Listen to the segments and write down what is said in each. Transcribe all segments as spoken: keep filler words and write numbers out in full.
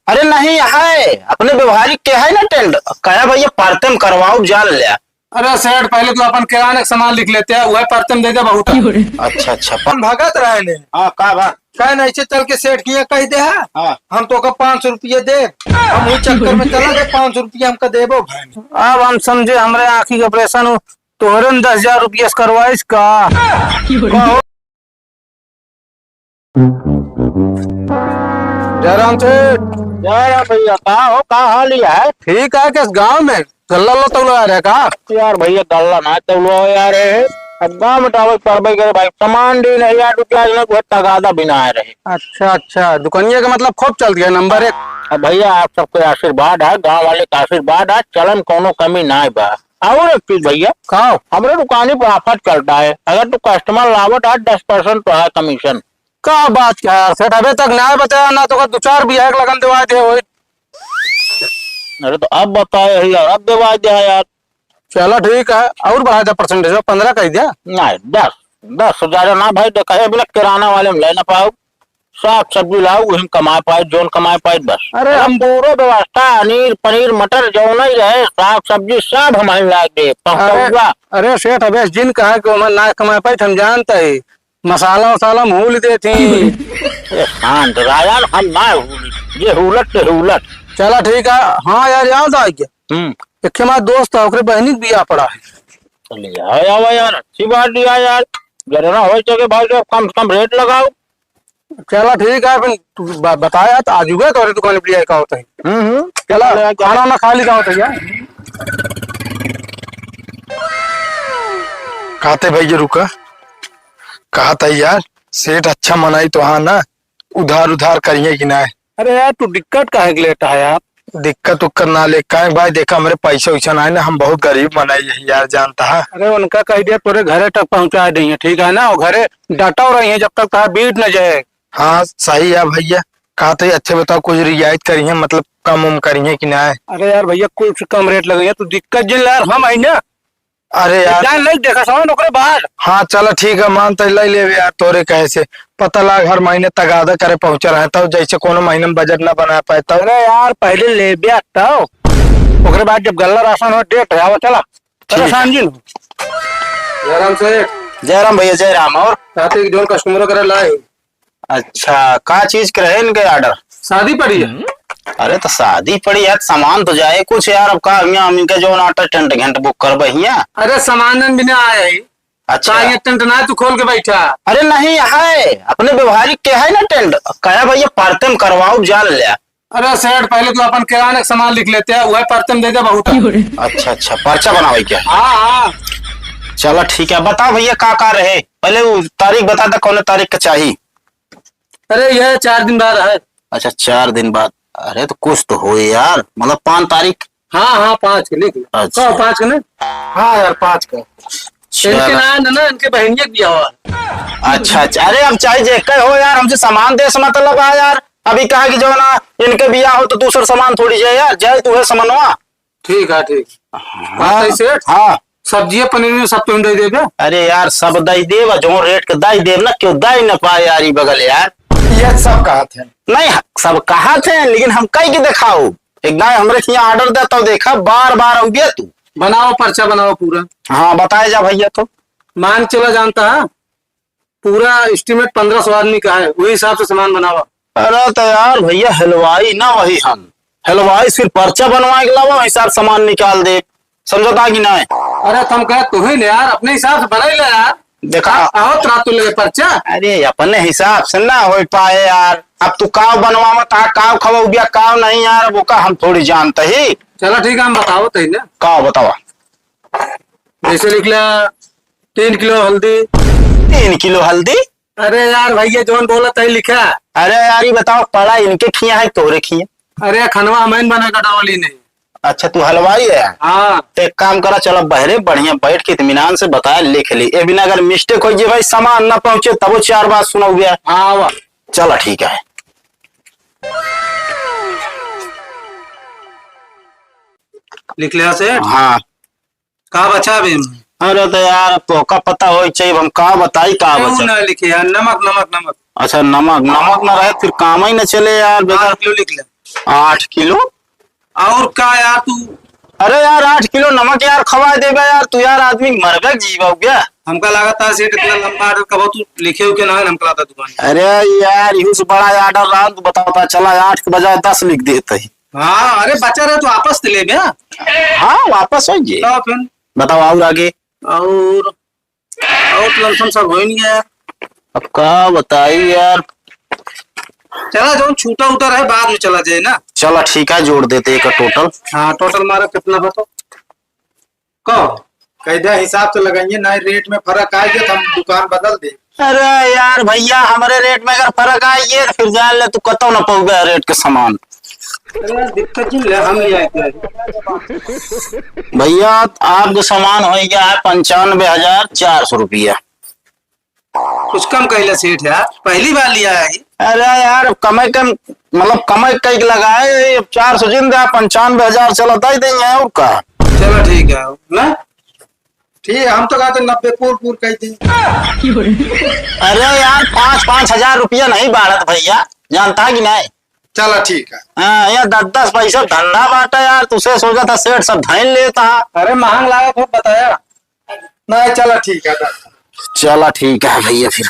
अरे नहीं है, अपने व्यवहारिक के है ना टेंट, कहा भैया परते में करवाओ, जान लिया। अरे सेठ, पहले तू अपन किराना के सामान लिख लेते हैं, वह परते में दे दे बहुत है। अच्छा, अच्छा, प- हम भगत रहे ने। हाँ, का बा? कहे नहीं से चल के सेठ किया कह दे है। हाँ। हम तो का पाँच सौ रुपये दे, हम वही चक्कर में चला गए, पाँच सौ रुपये हमका देबो भाई। अब हम समझे, हमरे आँखी के ऑपरेशन हो, तोहरे न दस हजार रुपये से करवाइस का? जयराम सेठ। जयराम भैया, का हो, का हाल ही है? ठीक है, किस गांव में गल्ला लो तौला आ रहा है का? यार भैया, गल्ला ना तौला हो यार, है अब गांव में टावर पर भाई करे भाई, सामान दी नहीं यार, रुपया नहीं, वो तगादा भी ना आ रहे। अच्छा, अच्छा, दुकानिया का मतलब खूब चल गया, नंबर एक। अब भैया, आप सबके आशीर्वाद है, गांव वाले का आशीर्वाद है, चलन कोनो कमी ना बा। और एक चीज भैया, का? हमरे दुकानी पर ऑफर चलता है, अगर तू कस्टमर लावत है, दस परसेंट तो है कमीशन। का बात क्या यार सेठ, अबे तक ना बताया ना, तो का दो चार बिया के लगन देवा दे होई। अरे तो अब बताए है यार, अब देवा दे है यार। चला ठीक है, और बढ़ा दे परसेंटेज, पन्द्रह कह दिया। नहीं, दस, दस से ज्यादा ना भाई, देखा है, बिना किराना वाले में ले ना पाओ। साग सब्जी लाओ, वही में कमाए पाए, जोन कमाए पाए बस। अरे हम पूरा व्यवस्था, अनीर, पनीर, मटर, जौन ही रहे, साग सब्जी सब हम ही ला दे अरे, पहुँचौगा। अरे सेठ, अबे जिन कहा कि ओमन ना कमाए पाए, हम जानते ही, मसाला वसाला हम हूल देती। ए, शांत रहा यार, हम ना हूल, ये हूलत ते हूलत। चला ठीक है। हाँ यार, याद आ गया। हम्म। एक हमारा दोस्त है, ओकरे बहनी के बियाह पड़ा है। चलिए, आया हुआ यार, अच्छी बात दिया यार। जरा ना हो सके भाई, तो कम से कम रेट लगाओ। चला ठीक है, फिर तू ब-, बताया तो आज हुआ तोरे दुकान पे लिया का होता है। हम्म, हम्म। चला, चला, चला। खाना ना खा ली का होता है यार। कहते भैया रुका, कहा था यार, सेठ अच्छा मनाई तो हाँ ना, उधार उधार करिए कि ना। अरे यार, तू दिक्कत काहे के लेता है यार? दिक्कत उक्कत ना ले, काहे भाई, देखा, हमरे पैसा वैसा ना है ना, हम बहुत गरीब मनई है यार, जानता है। अरे, उनका कह दिया, तोरे घरे तक पहुंचा देंगे, ठीक है ना? वो घरे डटा रही है, जब तक तारा बीत न जाए। हाँ, सही है भैया। कहा तो अच्छे बताओ, कुछ रियायत करी है, मतलब कम उम करी है कि ना? अरे यार भैया, कुछ कम रेट लगे है, तू दिक्कत जिन ला यार, हम आई ना। अरे यार। जान ले, देखा सामान ओकरे बाद। हाँ, चलो ठीक है, मान तो ले लेवे यार, तोरे कहे से पता लाग हर महीने तगादा करे पहुँचे रहे, तब जैसे कोनो महीने में बजट ना बना पाए तब। अरे यार, पहले लेबे तब, ओकरे बाद जब गल्ला राशन हो, डेट है, आवा चला। ठीक है। परेशान जिन। जयराम सेठ। जयराम भैया, जयराम। और? कहते कि जोन कस्टमर करे लाए। अच्छा, का चीज के रहे इनके ऑर्डर? शादी पड़ी है। हम्म। अरे तो शादी पड़ी है, सामान तो जाए कुछ यार। अब का, यहाँ हम इनके जो ऑर्डर टेंट घेंट बुक करबे हियाँ। अरे सामान भी ना आए है। अच्छा। का ये टेंट ना तू खोल के बैठा? अरे नहीं है, अपने व्यवहारिक के है ना टेंट। कहा भैया परते में करवाओ, जान लिया। अरे सेठ, पहले तू अपन किराना के सामान लिख लेते हैं, वह परते में दे दे बहुत है। अच्छा, अच्छा, पर्चा बनावे क्या? हाँ, हाँ। चला ठीक है, बताओ भैया का का रहे, पहले वो तारीख बता दे, कौन तारीख का चाहिए? अरे, ये चार दिन बाद है। अच्छा, चार दिन बाद। अरे, तो कुछ तो हो यार, मतलब पाँच तारीख। हाँ, हाँ, पाँच के लिख ले। अच्छा। कहो, पाँच के ना? हाँ यार, पाँच का। चलो। इनके ना, ना, ना, इनके बहनिया के बियाह हुआ। अच्छा, अच्छा। अरे, हम चाहे जेकर हो यार, हमसे सामान दे से मतलब है यार। अभी कहा कि जो ना, इनके बियाह हो तो दूसर सामान थोड़ी जाए यार, जाए तू है समनवा। ठीक है, ठीक। हाँ। बात है सेठ। हाँ। सब्जिया पनीर में सब तुम दे देबे? अरे यार, सब दे देब, जो रेट के दे देब ना, क्यों दे न पाए यार, ई बगल यार। ये सब कहत है। नहीं, सब कहत है, लेकिन हम कह के दिखाओ। एक दाई हमरे हियाँ ऑर्डर देता हूँ, देखा, बार बार आउबे तू। बनाओ पर्चा, बनाओ पूरा। हाँ, बताए जा भैया तो। मान चला जानता है, पूरा एस्टिमेट पन्द्रह सौ आदमी का है, वही हिसाब से सामान बनावा। अरे तो यार भैया, हलवाई ना वही हम, हलवाई सिर्फ पर्चा बनवाए के अलावा वही हिसाब सामान निकाल दे, समझता कि नहीं? अरे तुम कहे तू ही ले यार, अपने हिसाब से बनाई ले यार। देखा। आ-, आओ तो रात को ले पर्चा। अरे अपने हिसाब से ना हो पाए यार, अब तू काव बनवावत आ, काव खवाउबिया, काव नहीं यार, अब ओका हम थोड़ी जानते ही। चलो ठीक है, हम बताओ तो ही ना। काव बतावा? जैसे लिख लिया, तीन किलो हल्दी। तीन किलो हल्दी? अरे यार भैया, जौन बोला तही लिखा। अरे यार, ये बताओ, पड़ा इनके खिया है, तोरे खिया? अरे, खनवा हम ही बना के डरवली नहीं। अच्छा, तू हलवाई है? हाँ। तो एक काम करा, चलो बहरे, बढ़िया बैठ के इत्मीनान से बताया, लिख ली। ए बिना अगर मिस्टेक हो जाए भाई, सामान ना पहुंचे, तब वो चार बात सुनाओगे। हाँ, वाह। चलो ठीक है। लिख लिया सेठ? हाँ। का बचा अभी? अरे तो यार, अब तोहका पता होई चाहिए, अब हम का बताई, का केहू बचा? ना लिखे यार, नमक, नमक, नमक। अच्छा, नमक, नमक ना रहे, फिर काम ही ना चले यार, पाँच बेटा। किलो लिख ले। आठ किलो? और का यार तू? अरे यार, आठ किलो नमक यार खवाए देबे यार, तू यार आदमी मरबे जीवा हो गया। हमका लागत है सेठ इतना लंबा order कबो तू लिखे हो के ना है, हमका लागत दुकान। अरे यार, इहू से बड़ा order रहा, तू बताओ ता, चला आठ के बजाय दस लिख देते ही। हाँ, अरे बचा रहे तो वापस तो ले बे। हाँ, वापस हो जे। तो फिर? बताओ और आगे। और और तो लमसम सब होई नहीं है। अब का बताई यार। चला, जौन छूटा उतर है, बाद में चला जाए ना। चला, ठीक है, जोड़ देते एक total। हाँ, total मारा, कितना बा तो? कहो। कायदा हिसाब से लगाइए, ना रेट में फर्क आ गया तो हम दुकान बदल दे। अरे यार भैया, हमरे रेट में अगर फर्क आ गया तो फिर जान ले, तू कतौ ना पउबे रेट के सामान। अरे यार, दिक्कत जिन ले, हम ले आए थे। भैया, आपके सामान हो गया है पंचानबे हजार चार सौ रुपया। कुछ कम कइला सेठ यार, पहली बार लिया है। अरे यार, अब कमाई कम, मतलब कमाई कई के लगाए, अब चार सौ जिन दे, पंचानबे हजार चला दे देंगे और का। चलो ठीक है ना, ठीक है, हम तो कहते नब्बे पूर पूर कह दी। अरे यार, पाँच पाँच हजार रुपया नहीं बाढ़त भैया, जानता कि नहीं? चला ठीक है। हाँ, ये दस दस पैसा धंधा बाटा यार, तुसे सोचा था सेठ सब धैन लेता। अरे महंग लागत हो बताया। नहीं, चला ठीक है, दस। चला ठीक है भैया, फिर।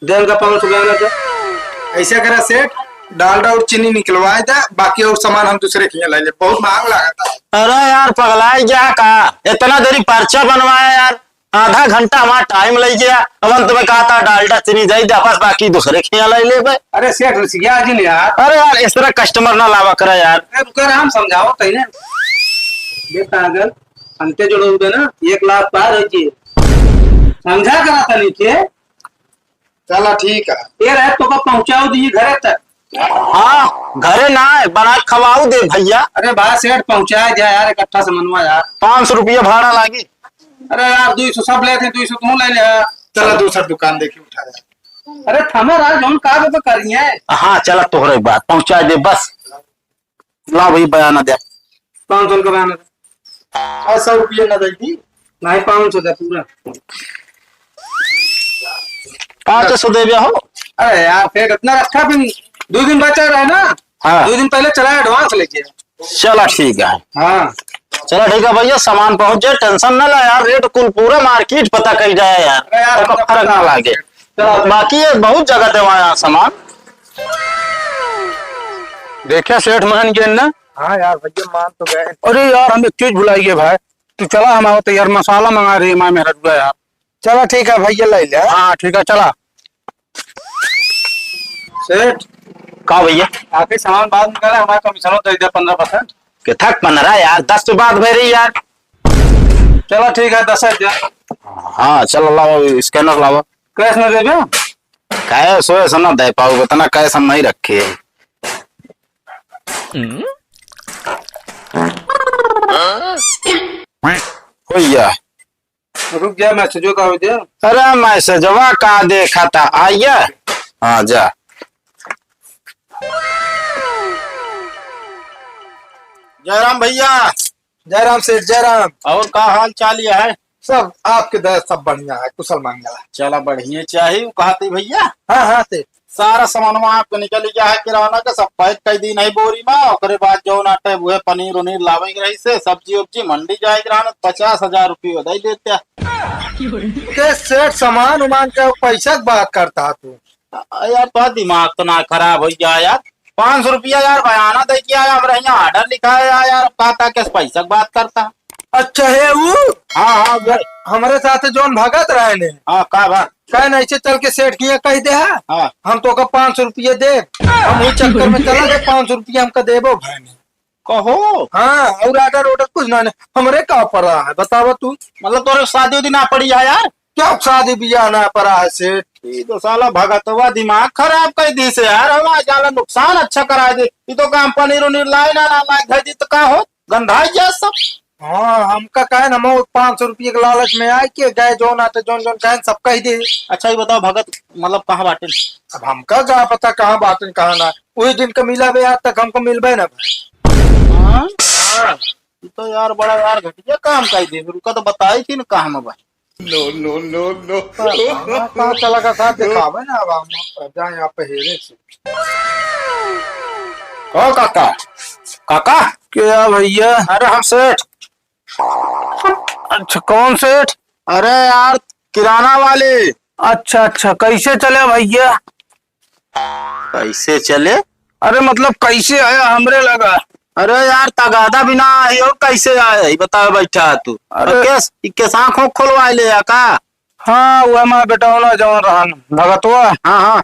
दे उनका पाँच सौ बयाना दे। ऐसा करा सेठ, डालडा और चीनी निकलवाए दे, बाकी और सामान हम दूसरे के यहाँ ले ले, बहुत महंग लागत है। अरे यार, पगलाए गया का? इतना देरी पर्चा बनवाया यार, आधा घंटा हमारा टाइम ले गया। अब अंत में कहा था डालडा चीनी जाई दे, बस बाकी दूसरे के यहाँ ले लेबे। अरे सेठ रुसिया जी ने यार। अरे यार, इस तरह कस्टमर ना लावा करा यार। अरे रुका, हम समझाओ तही ने। बे पागल, अंते जोड़ो बे ना, एक लाख पार हो जी। समझा करा था नीचे। चला ठीक है। ये रहे तो का पहुँचाओ दी घरे तक। हाँ, घरे ना है, बना के खवाऊ दे भैया। अरे भाई सेठ पहुँचाए दे यार, इकट्ठा से मनवा यार। पाँच सौ रुपया भाड़ा लागी। अरे यार, दुई सौ सब लेते, दुई सौ तू ले ले। चला दूसर दुकान देखी उठा ले। अरे थमा रहा, जौन का तो करिए। हाँ, चला तोहरे बात पहुँचाए दे बस। ला भाई बयाना दे। पाँच सौ का बयाना दे। पाँच सौ रुपया ना दे दी। नहीं, पाँच सौ दे पूरा। पाँच सौ दे दिया हो। अरे यार, फिर इतना रखा भी नहीं। दो दिन बचा रहा ना। हाँ। दो दिन पहले चला advance लेके। चला ठीक है। हाँ। चला ठीक है भैया, सामान पहुँच जाए, tension ना ला यार, रेट कुल पूरा market पता कइल जाए यार, अरे यार, ओका हमका फर्क ना पता लागे। चला। बाकी ये बहुत जगह देवा यार सामान। देखे सेठ मान गए ना। हाँ यार, भैया मान तो गए। अरे यार, हम एक चीज भुलाई गए भाई, तू चला, हम आवत यार, मसाला मंगा रही है माँ मेहररुआ यार। चला ठीक है भैया, ले ले। हाँ ठीक है, चला। सेठ। का भैया? आखिर सामान बाद में करे, हमारा कमीशन दे दे पन्द्रह percent। के थक पन्द्रह यार, दस पे बात भय रही यार। चला ठीक है, दस हजार। हाँ चल, लावा scanner लावा। Cash ना देबे? Cash वैसे ना दे पाओ, इतना cash हम नहीं रखे। भैया। रुक जा, message का हो जा। अरे message वा का देखा था, आइया। हाँ जा। जयराम भैया। जयराम सेठ, जयराम। और का हाल चाल ये है? सब आपके दया, सब बढ़िया है, कुशल मंगल है। चला बढ़िया चाहिए, वो कहा थी भैया। हाँ, हाँ सेठ। सारा सामानवा आपके निकल गया है किराना का, सब pack कर दी नहीं बोरी में। ओकरे बाद जौन आटे उहे पनीर उनीर लावे के रही से, सब्जी उब्जी मंडी जाए के रहना, पचास हजार रुपये दे देते। के सेठ, सामान उमान का पैसा के बात करता है तू? आ, यार, तो दिमाग तो ना खराब हो गया यार। पाँच सौ रुपया यार बयाना दे के आया, हमरा यहाँ order लिखा है यार, अब कहता कि पैसा की बात करता। अच्छा है वो? हाँ, हाँ, वो। हमरे साथ जौन भगत रहे ने। हाँ, का बात? कहे ना, ऐसे चल के सेठ के यहाँ कह दे है। हाँ। हम तो का पाँच सौ रुपया दे, हम वही चक्कर में चला गए, पाँच सौ रुपया हमका देबो भाई ने। कहो। हाँ, और order order कुछ ना, हमरे का पड़ा है, बतावा तू। मतलब तोरे शादी उदी ना पड़ी है यार? क्या शादी बियाह ना पड़ा है सेठ? ई तो साला भगतवा दिमाग खराब कर दी से यार, हमारा ज्यादा नुकसान अच्छा करा दे। ई तो काम पनीर उनीर लाए ना, ना लाए, घर दी तो का हो? गंधाई गया सब। हाँ, हमका कहे ना, हम पाँच सौ रुपये के लालच में आए के गए, जौन आते, जौन, जौन कहे, सब कह दे। अच्छा, ये बताओ भगत, मतलब कहाँ बाटे? अब हमका का पता कहाँ बाटे, कहाँ ना। वही दिन का मिला बे, आज तक हमको मिलबे ना भाई। हाँ? हाँ। ये तो यार बड़ा यार घटिया काम कर दे, रुका तो बताई थी ना कहाँ में भाई। No, no, no, no। कहाँ, कहाँ चला का साथ दिखावे ना, अब हम जाए आप हेरे से। ओ काका, काका। क्या भैया? अरे हम सेठ। अच्छा, कौन सेठ? अरे यार, किराना वाले। अच्छा, अच्छा, कैसे चले भैया? कैसे चले? अरे मतलब कैसे आया हमरे लगा? अरे यार, तगादा बिना आई और कैसे आया, ई बताओ, बैठा है तू। अरे और केस, ई केस आँखों खोलवाए ले या का? हाँ, वह हमारा बेटौना जौन रहन, भगतवा। हाँ, हाँ।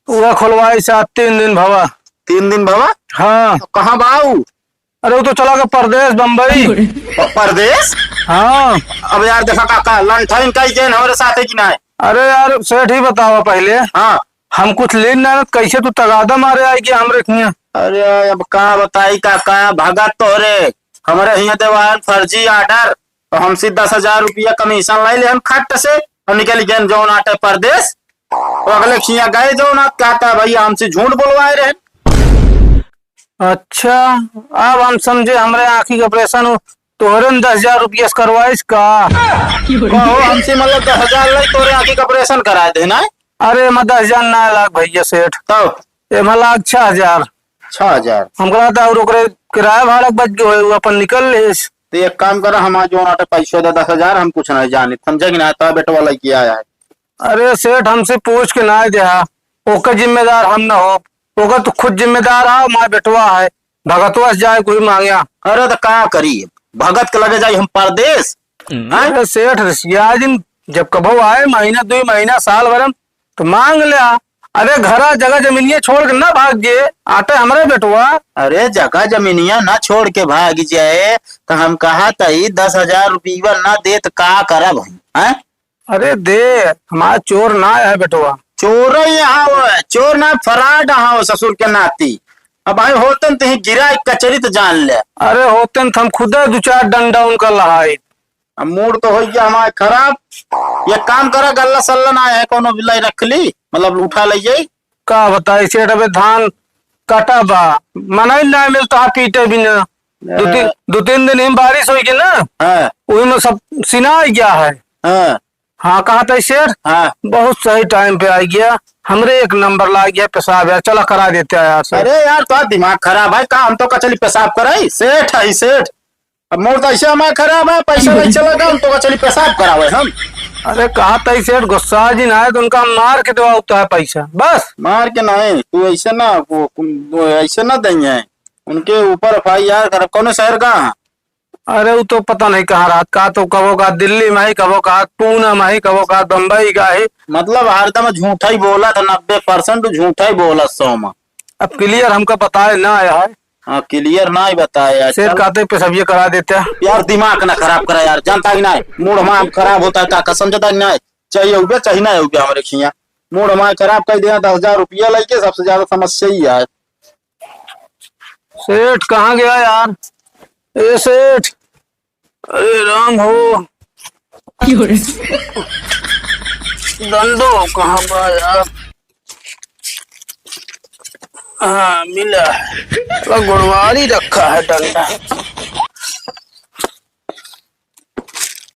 वह खोलवाई से आज तीन दिन भवा। तीन दिन भवा? हाँ। तो कहाँ बा ऊ? अरे, वो तो चला गया परदेस, बम्बई। प-, परदेस? हाँ। अब यार, देखा काका, लंठन का ही देन हमरे साथ है कि ना है? अरे यार, सेठ ही बतावा पहले। हाँ। हम कुछ लेन ना, कैसे तू तगादा मारे आइ गया हमरे हियाँ? अरे, अब का बताई काका, भगत तोरे, हमरे हियाँ देवान फर्जी order, तो हमसे दस हजार रुपया commission ले लेहन खट से, और निकल गए जौन आटे परदेस। और अगले खिया गए जौन आत कहता, "भैया, हमसे झूठ बोलवाए रहे।" अच्छा, अब हम समझे, हमरे आँखी के operation हो, तोहरे न दस हजार रुपया से करवाइस का? कहो, हमसे मतलब दस हजार ले तोरे आँखी के operation कराए दे ना? अरे, एमा दस हजार ना लाग भैया सेठ। तब? एमा लाग छह हजार। छह हजार? हमका लगता और ओकरे किराया भाड़ा बच गयो है, वो अपन निकल लेस। तो एक काम करा, हमार जौन आटे पैसो दे दस हजार, हम कुछ नहीं जाने, समझे कि ना? तब बेटवा लेके आया है। अरे सेठ, हमसे पूछ के ना देहा, ओकर जिम्मेदार हम ना हो, ओकर तो खुद जिम्मेदार है, हमार बेटवा है, भगतवा से जाए कोई मांग्या। अरे तो का करी, भगत के लगे जाई हम परदेस? हम्म। हैं? अरे सेठ, रिसिया जिन, जब कभो आए, महीना, दुई महीना, साल भर में, तो मांग ल्या। अरे घरा जगह जमीनिया छोड़ के ना भाग जे, आटे हमरे बेटवा। अरे जगह जमीनिया ना छोड़ के भाग जाए, तो हम कहा तई दस हजार रुपया ना देत का करब हम, हैं? अरे दे, हमार चोर ना है बेटवा। चोर यहाँ हो, चोर ना, fraud हो ससुर के नाती। अब भाई होतन तही गिरा एक कचरी तो जान ले। अरे होतन तो हम खुदे दो चार डंडा उनका लहाई। अब mood तो हो गया हमार खराब। ये काम करा, गल्ला सल्ला ना है कोनो बिलाई रख ली, मतलब उठा ले जाई। का बताई सेठ, अबे धान काटा बा, मनाई ना मिलता है पीटे बिना। दो तीन, हाँ। दो तीन दिन ही बारिश होई के ना, हाँ। वही में सब सिना गया है। हाँ। हाँ, कहा था सेठ? हाँ। बहुत सही time पे आ गया, हमरे एक नंबर लाग गया पेशाब यार, चला करा देते हैं यार सेठ। अरे यार, तो दिमाग खराब है का? हम तो का चली पेशाब कराई, सेठ है सेठ। अब mood तो ऐसे हमारा खराब है, पैसा नहीं चला गया, हम तो का चली पेशाब करावे हम। अरे कहा था सेठ, गुस्सा जी ना है तो उनका मार के देवा होता है पैसा, बस। मार के नहीं, तू ऐसे ना, वो, वो ऐसे ना देंगे, उनके ऊपर F I R कर। कौन शहर का? अरे वो तो पता नहीं कहाँ रहत, का तो कबो का दिल्ली में ही, कबो का पूना में ही, कबो का बम्बई का ही। मतलब हरदम झूठा ही बोला था, नब्बे percent झूठा ही बोला, सौ में। अब clear हमका बताए ना आया है। हाँ, clear ना ही बताए यार। सेठ चल। कहते पे सब ये करा देते हैं। यार दिमाग ना खराब करा यार, जानता कि ना है? Mood हमारा खराब होता है, का कसम जता कि ना है? चाहे उबे, चाहे ना उबे हमरे खिया। Mood हमारा खराब कर दिया, दस हजार रुपया लेके सबसे ज्यादा समस्या ही है। सेठ कहाँ गया यार? ए सेठ, अरे राम हो। क्यों रे? डंडो कहाँ बा यार? हाँ, मिला। तो गुड़वारी रखा है डंडा।